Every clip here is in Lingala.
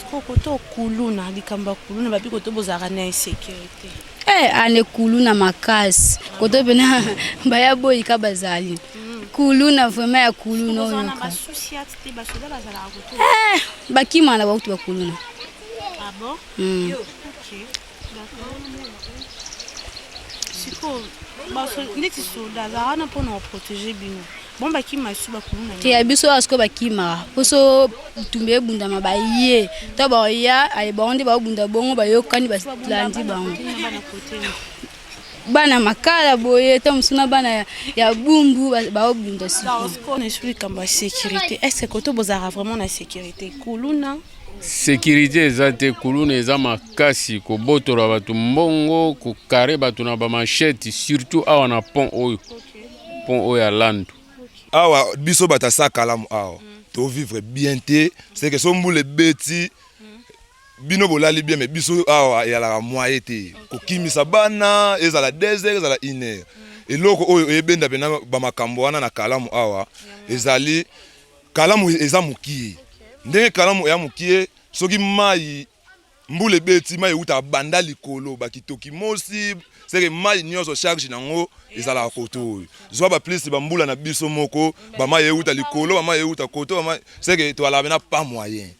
Sikoyo koto kuluna likambo ya kuluna babi koto bozalaka na insécurité. Eh, ane kuluna makasi koto pena baya boyika bazali mm. kuluna vraiment ya kuluna oyo eh, bakima na bakutu bakuluna ah bon? mm. okay. Sikoyo neti soda azalaka wana mpona koprotege bino bon bakima lisusu bakuluna te ya biso awa sikoyo bakimaka mpo so bitumba ebundama baye to baoya aye bango nde baobunda bongo bayokani balandi bango bana makala boye to mosusu na bana ya bumbu baobunda sikoyo likambo ya sécurité est ce que koto bozalaka vraiment na sécurité kuluna Securite eza te, kuluna eza makasi, kobotola bato mbongo, kokare bato na ba machette, surtout awa na pont oyo, pont oyo ya Landu. Awa biso bato ya Sakalamu awa to vivre bien te, c'est que so mbula ebeti bino bolali bien mais biso awa eyalaka moyen te kokimisa bana ezala 2 heures ezala 1 heure. Eloko oyo ebenda pena ba makambo wana na Kalamu awa ezali Kalamu eza mukie. Ndenge kalamu eya mukie, soki mayi mbula ebeti mayi ewutaka banda likolo ba kitoki mosi seke mayi nyonso charge nango ezalaka koto oyo zwa ba plus ba mbula na biso moko ba mayi ewuta likolo ba mayi ewuta koto ba mayi seke toalaka pena pas moyen.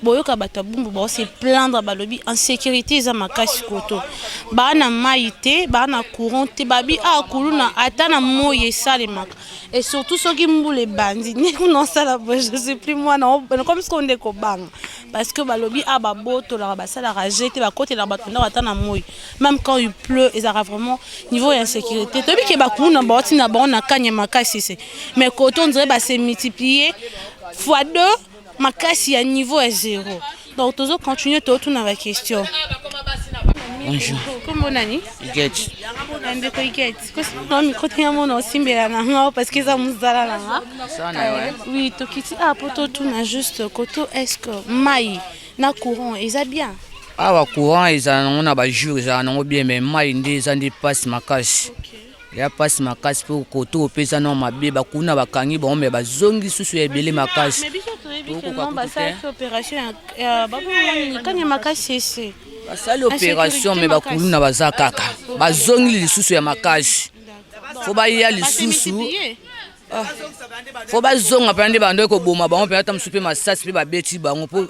Boyoka bato ya bumbu bao se plaindre balobi insécurité eza makasi koto baa na mai te baa na courant te babi a ah, kuluna ata na moi esalemaka et surtout soki mbula ebandi nde kuna osala boye je suis plus mwana comme sikoyo nde kobanga parce que balobi a ah, babotolaka basalaka je te bakotelaka bato ndako ata na moi même quand il pleut ezalaka vraiment niveau ya insécurité toyebi ke bakuluna baotina bango na kanya makasi se mais kote on dirait base multiplier fois deux makasi ya niveau ya zéro donc tozo continuer totuna ba question Bonjour. Kombo nani? Iget. Ndeko Iget. Kosi micro te mona osimbela na nga parce que eza mosala na nga. Oui, tokiti ah po totuna juste koto est-ce que mai na courant eza bien? Awa courant ezala nango na ba jour ezala nango bien mais mai nde eza nde pasi makasi. Ya pasi makasi po koto oyo pe eza nao mabe ba kuna ba kangi bango mais ba zongi susu ya ebele makasi. Mais biso toyebi que non basalaki operation ya ba nini kanya makasi ese. Basali operation mais ba kuluna baza kaka ba zongi lisusu ya makasi. Faut baya lisusu. Ah. Faut bazonga mpenza nde bandoki koboma bango mpenza ata mosusu mpe masasi mpe babeti bango mpo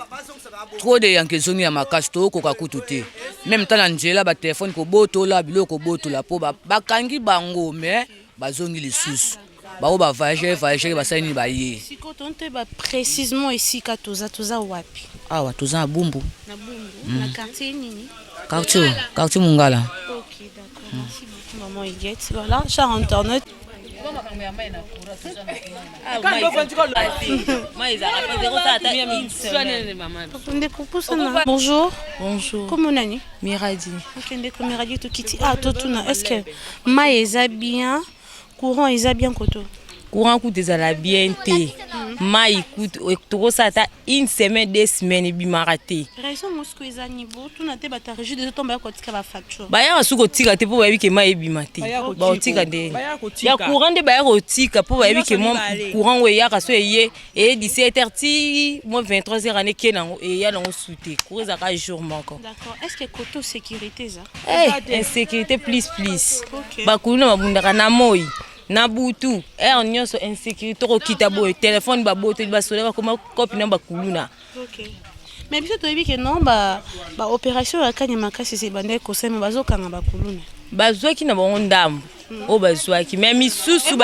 trop de yanke ezongi ya makasi tokoka kutu te meme ta na nzela batelefone kobotola biloko kobotola mpo bakangi bango mais bazongi lisusu bango bavoyage voyage basali nini baye sikoyo toyeba précisement esika toza toza wapi awa toza na bumbu na bumbu na quartier nini quartier quartier mongala ok d'accord merci beaucoup maman Huguette voilà cher internaute Ndeko pusana. Bonjour. Bonjour. Comment nani? Miradi. Ok ndeko Miradi tokiti ah totuna est-ce que mai eza bien courant eza bien koto? Courant kutu ezala bien te. Mai kutu tokosala ata une semaine deux semaines ebimaka te. Raison mosiko eza niveau tuna te bato ya régie des eaux baya kotika ba facture. Bayaka su kotika te mpo bayebi ke mai ebima te. Bakotika nde ya courant nde baya kotika mpo bayebi ke mwa courant oyo eyaka so eye eye 17 heures ti mwa 23 heures ane eke nango eya nango su te courant ezalaka jour moko. D'accord. Est-ce que koto sécurité eza? Eh, insécurité plus plus. Bakuluna babundaka na moi. Na butu heure nionso insecurite okokita boye telephone babotoli basoda bakoma cope na bakuluna. Okay. Mais biso toyebi ke non ba ba opération ya kanya makasi se ebandaki kosema bazokanga bakuluna. Bazwaki na bango ndambo hmm. oyo bazwaki mais misusu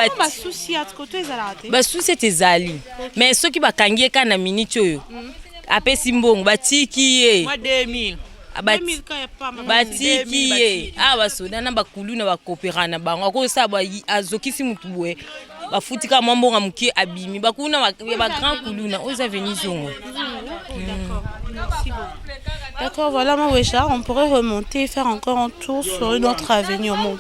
basusi ete ezali mais soki bakangi ye kaka na miniti oyo hmm. apesi mbongo batiki ye batiki ye awa basoda na bakuluna bakopera na bango akosala azokisi motu boye bafuti kaka mwa mbongo moke abimi bakuluna ya bagrand kuluna oyo eza veni zongo D'accord, voilà Mawesha, on pourrait remonter et faire encore un tour sur une autre avenue au monde.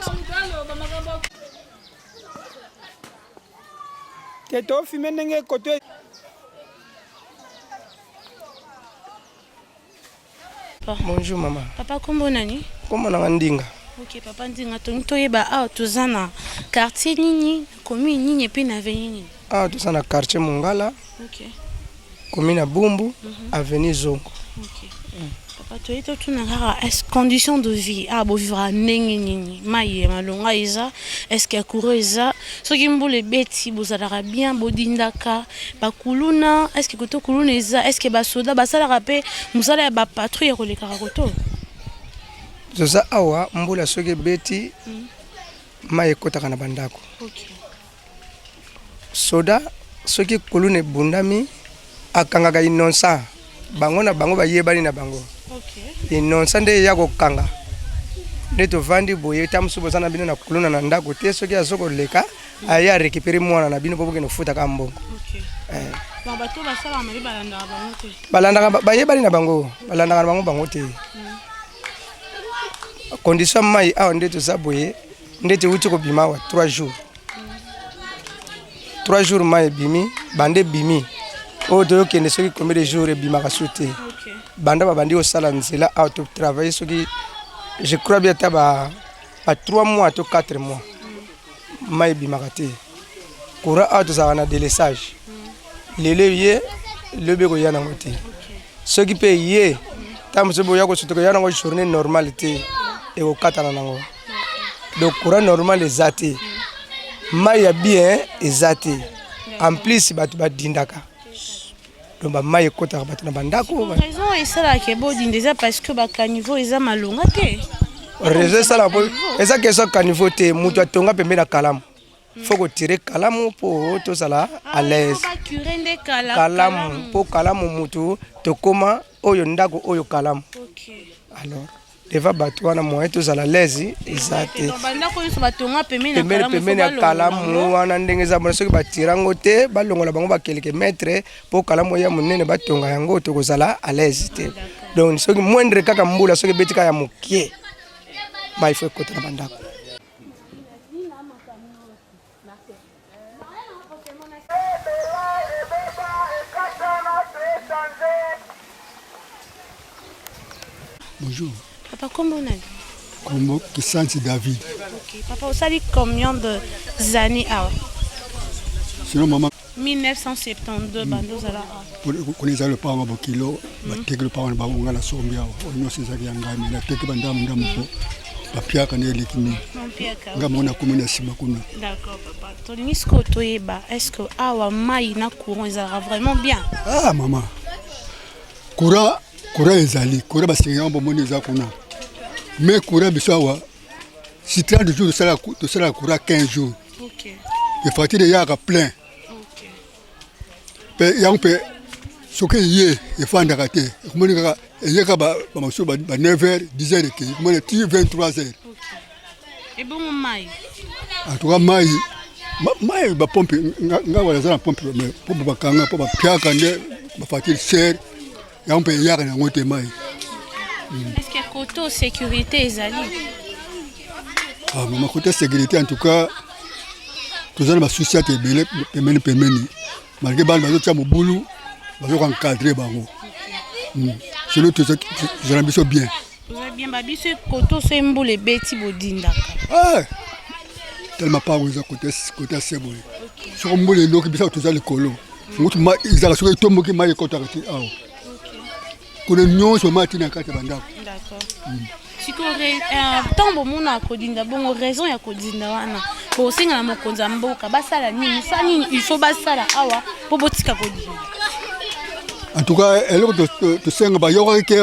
Te tofime ndenge koto. Bonjour maman. Papa kombo nani? Kombo na nga Ndinga. Ok papa Ndinga, tolingi toyeba awa toza na quartier nini, commune nini et puis na avenue nini? Awa toza na quartier Mongala. Ok. Commune ya Bumbu, avenue Zongo. Ok. Papa toye totuna kaka est condition de vie awa bovivra ndenge nini? Mayi ya malonga eza, est ce que courant eza? Soki mbula ebeti bozalaka bien, bodindaka ba kuluna, est ce que koto kuluna eza? Est ce que ba soda basalaka pe mosala ya ba patrouille ya kolekaka koto? Toza awa mbula soki ebeti mayi ekotaka na ba ndako. Ok. Soda soki kuluna ebundami akangaka innocent bango na bango bayebani na bango innocent nde eya kokanga nde tovandi boye ta mosusu boza na bino na kuluna na ndako te soki azo koleka aye a récupérer mwana na bino mpo bokende kofutaka mbongo eh. Balandaka bayebani na bango balandaka na bango bango te condition ya mai awa nde toza boye nde tewuti kobima awa 3 jours 3 jours mai ebimi banda ebimi oyo toyokende soki combien de jours ebimaka su te banda babandi kosala nzela awa to travaille soki je crois bien ata ba 3 mois to 4 mois mai ebimaka te courant awa tozalaka na delessage lelo eye lobi ekoya nango te soki mpe eye ntango mosusu boya kosutuka ya nango journée normale te ekokatana nango donc courant normal eza te mai ya bien eza te en plus bato badindaka donc bamai ekotaka bato na bandako raison esalaka ebodinda eza parce que bacaniveau eza malonga te raison esalaka po eza question ya caniveau te moto atonga pembe na kalamu faut kotire kalamu mpo tozala à l'aise kalamu mpo kalamu motu tokoma oyo ndako oyo kalamu alors devant bato wana moyen tozala l'aise eza te pembeni pembeni ya kalamu wana ndenge eza bona soki batira yango te balongola bango bakeleke metre mpo kalamu ya monene batonga yango tokozala à l'aise te donc soki moindre kaka mbula soki ebeti kaka ya mokie mai fo ekota na bandako. Bonjour. Papa, kombo nani? Kombo Kisanti David. Ok, papa, osali combien de années awa? Sinon maman. 1972 banda ozala awa. Kuna eza lopango bokilo bateki lopango na bango ngai nasombi awa oyo nyonso ezalaki ya ngai me nateki bandambo ndambo mpo bapiaka nde eleki mingi ngai moko nakomi na nsima kuna. D'accord papa, tolingi sikoyo toyeba est ce que awa mai na courant ezalaka vraiment bien? Ah mama, courant courant ezali courant basinga yango bomoni eza kuna mais courant biso awa si 30 jours tosalaka courant 15 jours okay. Facture eyaka plein mpe yango mpe soki eye efandaka te ekomoni kaka eyeka bamasusu ba 9 heures 10 heures ekei ekomoni ti 23 heures. Ebongo mai? En tout cas mai mai bapompe nga wana aza na pompe mais pompe bakanga mpo bapiaka nde bafacture cher yango mpe eyaka na yango te mai. Est-ce que koto sécurité ezali? Ah, mama côté sécurité en tout cas toza na basusi ate ebele pembeni pembeni malgré bana bazotia mobulu bazoka encadre bango sino tozala biso bien. Toza bien babiso koto so mbula ebeti bodindaka. Ah, tellement pango eza côté côté ya se boye soko mbula eloki biso toza likolo ngutu ezala soki etomboki mai ekotaka ti awa kuna nyonso mai atina kati ya bandako. Sikoyo ntango bomona kodinda bongo raison ya kodinda wana bosenga na mokonzi ya mboka basala nini mosala nini il faut basala awa mpo botika kodinda? En tout cas eloko tosenga bayokaki ke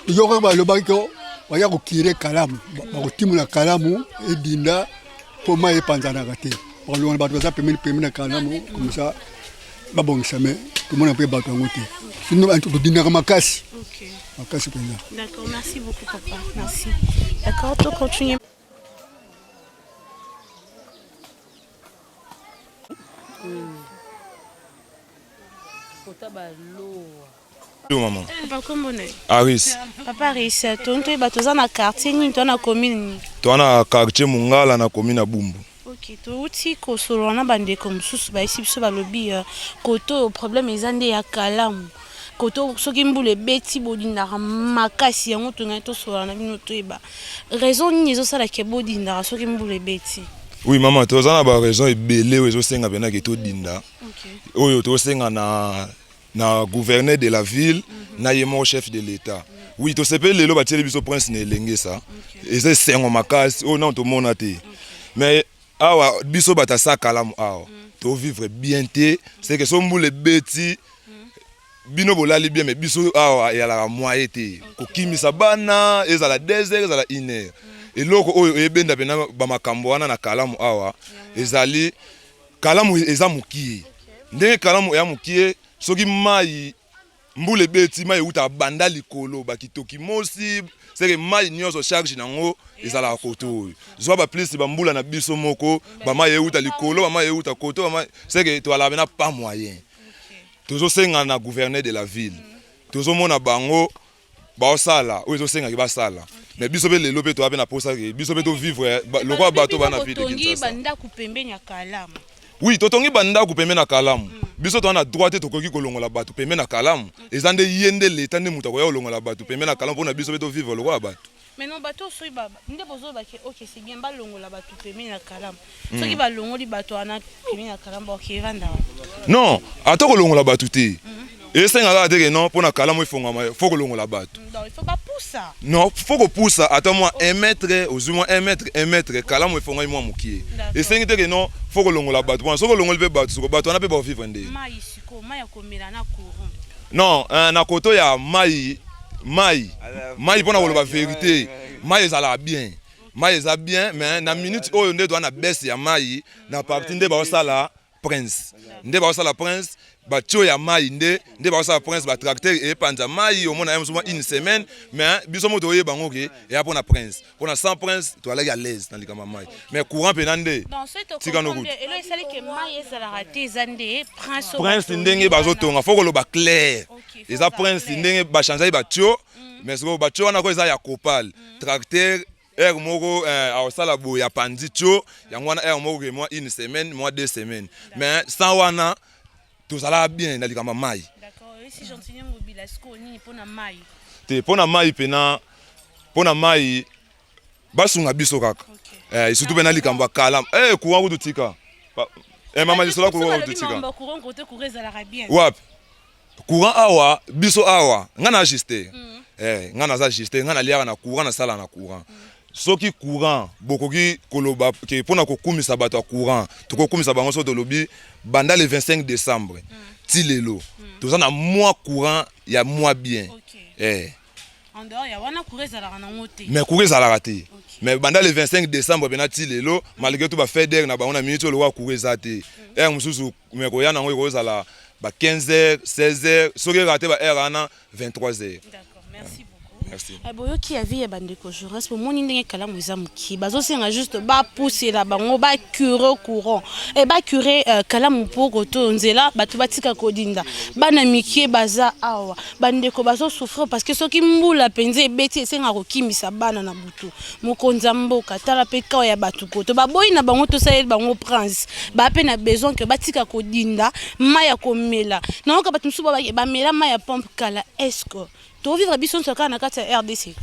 toyokaki balobaki ke baya kokire kalamu bakotimola kalamu edinda mpo mai epanzanaka te bakolongola bato baza pembeni pembeni na kalamu comme ça babongisa me tomona mpe bato yango te sinon todindaka makasi makasi mpenza. D'accord, merci beaucoup papa. Merci. D'accord, to continue. Maman. Papa kombo na yo? Aris. Papa Aris, tolingi toyeba toza na quartier nini, toza na commune nini? Toza na quartier Mongala na commune ya Bumbu. Ok, Ok, touti kosolola na bandeko mosusu, bayesi biso, balobi kote oyo problème eza nde ya Kalamu. Kote oyo soki mbula ebeti, bodindaka makasi. Yango tongai tosolola na bino, toyeba raison nini ezosala ke bodindaka soki mbula ebeti. Oui mama, toza na baraison ebele oyo ezosenga mpena ke todinda. Oyo tosenga na gouverneur de la ville, na ye moko chef de l'État. Oui, tosepeli lelo batieli biso prince na Elengesa, eza esengo makasi oyo nano tomona te. Mais awa biso bato asa Kalamu awa, tovivre bien te. C'est que so mbula ebeti, bino bolali bien, mais biso awa eyalaka moyen te kokimisa bana, ezala 2 heures, ezala 1 heure. Eloko oyo eyebenda mpena bamakambo wana na Kalamu awa ezali Kalamu eza mokie. Ndenge Kalamu eya mokie, soki mai mbula ebeti, mai eutaka banda likolo bakitoki mosi seke mai nyonso charge nango ezalaka koto oyo. Zwa baplisi bambula na biso moko, bamai euta likolo, bamai euta koto, bamai seke toalaka pena pas moyen. Tozosenga na gouverneur de la ville, tozomona bango baosala oyo ezosengaki basala, mais biso mpe lelo mpe toya mpe na posa ke biso mpe tovivre lokola bato bana ville de botongi Kinshasa. Bandako pembeni ya Kalamu. Oui, totongi bandako pembeni na Kalamu. Biso toza na droit te, tokoki kolongola bato pembeni na Kalamu. Eza nde ye nde leta nde moto akoya kolongola bato pembeni na Kalamu mpona biso mpe tovivre lokola bato. Maintenant bato soki nde bozoloba ke ok, c'est bien balongola bato pembeni na Kalamu, soki balongoli bato wana pembeni na Kalamu, bakevanda wapi? Non, ata kolongola bato te, esenga kaka te ke non, mpona Kalamu efongama faut kolongola bato. Donc il faut bapusa. Non, faut kopusa ata mwa 1 mètre, ozwi mwa 1 mètre, 1 mètre, Kalamu efongami mwa mokie. Esengi te ke non, faut kolongola bato mpona soki olongoli mpe bato, siko bato wana mpe bakovivre nde? Mai sikoyo, mai ya komela na courant. Non, na koto ya mai, mai mpona koloba vérité, mai ezalaka bien, mai eza bien, mais na minute oyo nde toza na baisse ya mai na partie nde baosala prince, nde baosala prince batio ya mai, nde baosala prince, batracteur epanza mai. Omona ye mosusu mwa une semaine, mais biso mo toyeba yango ke eya mpona prince, mpona sans prince toalaki à l'aise na likambo ya mai. Mais courant mpena nde Donc soki tika nokutu. Elo esali ke mai ezalaka te eza nde prince oyo prince batongi ndenge wana. Bazotonga, faut koloba clair. Eza eza prince clair. Ndenge bachangeaki batio, mais sikoyo batio wana ko eza ya Copal. Tracteur heure moko akosala boye, apandi tio yango wana heure moko ke mwa une semaine, mwa 2 semaines, mais sans wana tozalaka bien na likambo ya mai. D'accord, esi Gentiny Ngobila sikoyo nini mpona mai? Te, mpo na mai mpena, mpo na mai basunga biso kaka. Surtout mpe na likambo ya Kalamu, courant kutu tika. Mama, lisolo ya courant kutu tika. Makambo ya courant, kote courant ezalaka bien. Wapi courant awa? Biso awa, nga na juste, nga naza juste, nga naliaka na courant, nasala na courant. Soki courant, bokoki koloba ke mpona kokumisa bato ya courant, tokokumisa bango soki tolobi banda le 25 décembre ti lelo toza na mwa courant ya mwa bien. En dehors ya wana, courant ezalaka nango te. Mais courant ezalaka te, mais banda le 25 décembre mpena ti lelo, malgré tout bafeder na bango, na minute oyo lokola courant eza te, heure mosusu me koya nango ekozala ba 15 heures, 16 heures, soki ekaka te ba heure wana 23 heures. D'accord, merci beaucoup. Merci. Boyoki ya vie ya bandeko Joras, bomoni ndenge Kalamu eza mokie, bazosenga juste bapusela bango, bacurer courant e bacurer Kalamu mpo koto nzela bato batika kodinda. Bana mikie baza awa, bandeko bazosouffrir parce que soki mbula mpenza ebeti, esengaka kokimisa bana na butu. Mokonzi ya mboka, tala mpe kawa ya bato koto baboyi na bango, tosaleli bango prince baa mpe na besoin ke batika kodinda. Mai ya komela, nayoka bato mosusu bamela mai ya pompe kala. Est ce que tovivre biso nyonso kaka na kati ya RDC?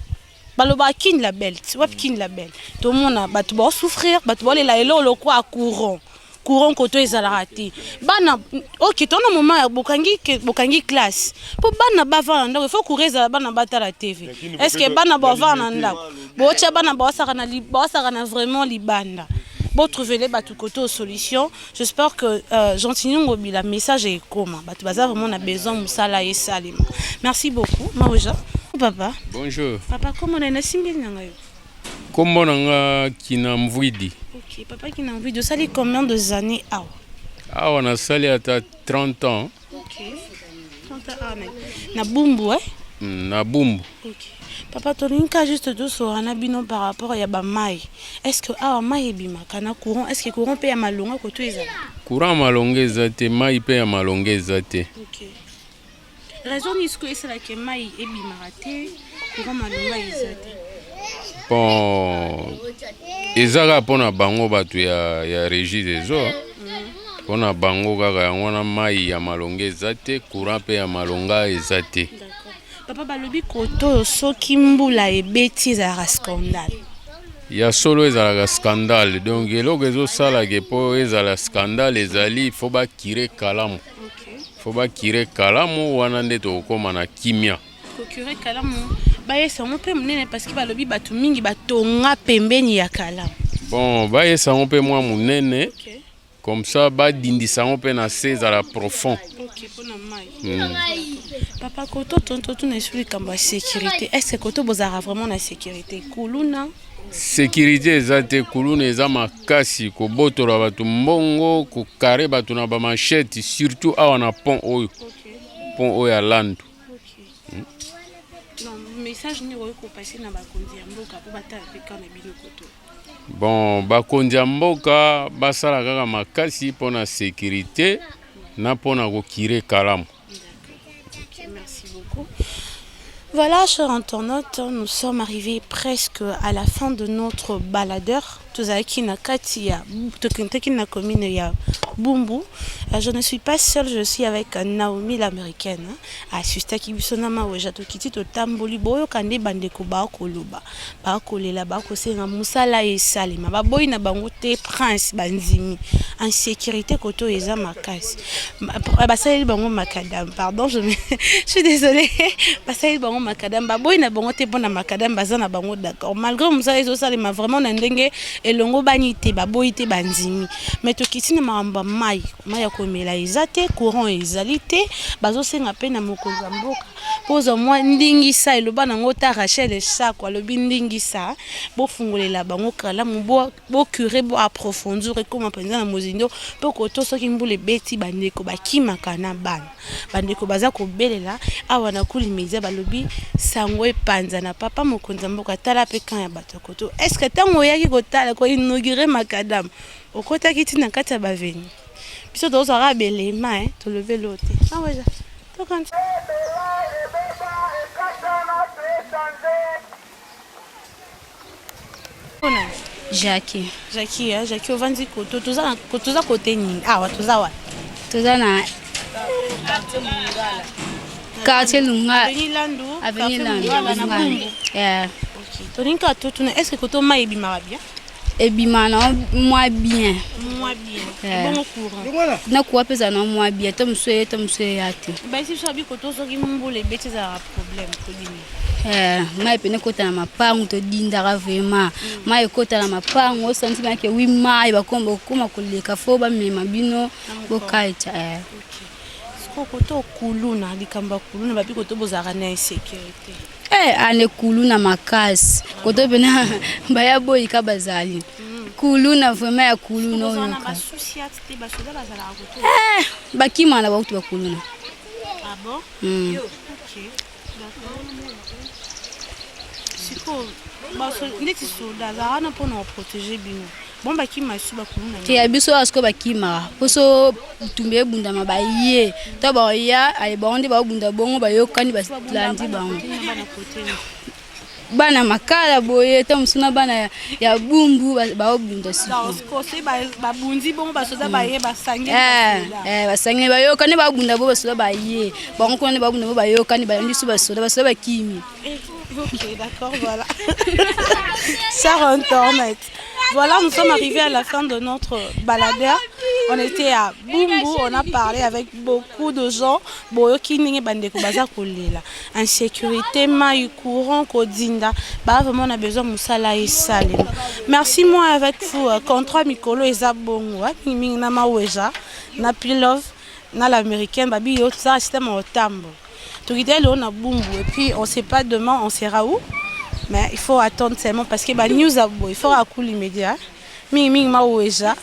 Balobaka Kin la belle, wapi Kin la belle? Tomona bato baosouffrir, bato baolela eloko lokwa courant. Courant koto ezalaka te. Bana, ok, tona moment ya bokangi, bokangi classe mpo bana bavanda na ndako, il faut courant ezala, bana batala TV. Est ce que bana bavanda na ndako, botya bana baosaka na vraiment libanda? Botrouvele bato koto solution. J'espère que Gentiny Ngobila, message ekoma, bato baza vraiment na besoin mosala esalema. Merci beaucoup Maoja papa. Bonjour. Papa, kombo na nasimbeli na ngai yo? Kombo na nga Kina Mvwidi. Ok, papa Kina Mvwidi, osali combien de années awa? Awa nasali ata 30 ans. Ok, 30 ans awa na Bumbu, eh? Na Bumbu. Ok papa, tolingi ka juste tosoka na bino par rapport ya bamai. Est ce que awa mai ebimaka na courant? Est ce que courant mpe ya malonga koto ezala? Courant malonga eza te, mai mpe ya malonga eza te. Ok, raison nini sikoyo esalaka mai ebimaka te, courant malonga eza te? Bon, eza kaka mpo na bango bato ya, ya régie des eaux, mpo na bango kaka yango wana. Mai ya malonga eza te, courant mpe ya malonga eza te. Papa, balobi koto oyo soki mbula ebeti ezalaka scandale. Ya solo, ezalaka scandale. Donc eloko ezosalaka mpo ezala scandale ezali faut bacurer Kalamu, faut bacurer Kalamu wana nde tokokóma na kimia. Kocurer Kalamu, bayesa yango mpe monene, parce que balobi bato mingi batonga pembeni ya Kalamu. Bon, bayesa yango mpe mwa monene, comme ça badindisa yango mpe na se, ezala profond. Ok, mpona mai. Papa, koto tonto tuna esu likambo ya sécurité. Est ce que koto bozalaka vraiment na sécurité, kuluna? Sécurité eza te. Kuluna eza makasi, kobotola bato mbongo, kocarrer bato na bamachettes, surtout awa na pont oyo, pont oyo ya Landu. Non, message nini okoki kopasser na bakonzi ya mboka mpo batala mpe ka na bino koto? Bon, bakonzi ya mboka basala kaka makasi mpona sécurité na mpona kocurer Kalamu. Ok, merci beaucoup. Voilà, chers internautes, nous sommes arrivés presque à la fin de notre baladeur. Tozalaki na kati ya tokendaki na commune ya Bumbu. Je ne suis pas seule, je suis avec Naomi l'américaine. Assistaki biso na maweja. Tokiti, totamboli, boyoka nde bandeko bakoloba, bakolela, bakosenga mosala esalema. Baboyi na bango te, prince bandimi insécurité koto eza makasi. Basaleli bango macadam, pardon, je suis désolée, basaleli bango macadam. Baboyi na bango te mpona macadam, baza na bango d'accord, malgré mosala ezosalema vraiment na ndenge elongo bani te. Baboyi te, bandimi. Mais tokiti na makambo ya mai, mai ya komela eza te, courant ezali te. Bazosenga mpe na mokonzi ya mboka mpo ozwa mwa ndingisa. Eloba nango ta Rachel Sako, alobi ndingisa bofungolela bango Kalamu, bocurer, boapprofondir, ekóma mpenza na mozindo. Mpo koto soki mbula ebeti, bandeko bakimaka na bana. Bandeko baza kobelela awa na Kuli Media, balobi sango epanza na papa mokonzi ya mboka. Tala mpe kan ya bato ya koto. Est ce que ntango oyaki kotala koinaugurer macadam, okotaki ntina kati ya baavenue? Biso tozwaka belema, tolobeli o te aweja tokanti. Jackie. Jackie, eh? Jackie, ovandi koto, toza kote nini awa? Toza wapi? Toza na quartier Lunga. Avenue Landu. Avenue Landu. Na Bumbu. Yeah. Tolingi kaka totuna, est ce que koto mai ebimaka bien? Ebima na mwa bien. Mwa bien. Ebongo courant? Na courant mpe ezala na mwa bien, to mosusu eye, to mosusu eya te. Bayesi biso abi koto soki mbula ebeti ezalaka problème kodimi. Mai pene ekota na mapangu, todindaka vraiment. Mai ekota na mapangu, osanti make wi mai bakoma koleka, faut bamema bino bokaita. Sikoyo koto kuluna, likambo ya kuluna, babi koto bozalaka na insécurité. Ane kuluna makasi koto pena baya boyika bazali kuluna vraiment ya kuluna oyoka. Bakima na bauti bakuluna. Ah bon? Ok. Sikoyo ndeti soda azalaka wana mpona koprotéger bino, bon, bakima esu bakuluna? Te, ya biso awa sikoyo bakimaka mpo so tumbi ebundama, baye to baya aye, bango nde baobunda bongo, bayokani, balandi bango bana Makala boye, to mosu na bana ya Bumbu baobunda. Babundi bongo, basoda baye, basangi. Basangeli, bayokani, babunda bo, basoda baye, bango kuna nde babunda bo, bayokani, balandi so basoda, basoda bakimi. Ok, d'accord, voilà. Chers internautes, voilà, nous sommes arrivés à la fin de notre baladeur. On était à Bumbu, on a parlé avec beaucoup de gens. Boyoki ndenge bandeko baza kolela. Insécurité, mai, courant, kodinda. Bah vraiment on a besoin musala esalema. Merci moi avec vous. Contrat mikolo eza bongo. Mingi na maweja, na Pilove, na l'américain babi yo ça système au tambo. Tokita lelo na Bumbu et puis on sait pas demain on sera où. Mais il faut attendre seulement parce que bah news a il faut à coup immédiat. Mingi mingi maweja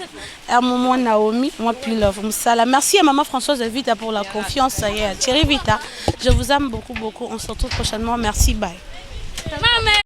à moment Naomi, moi Pilove Msala. Merci à maman Françoise Vita pour la confiance. Yeah. Thierry Vita, je vous aime beaucoup beaucoup. On se retrouve prochainement. Merci, bye. Maman.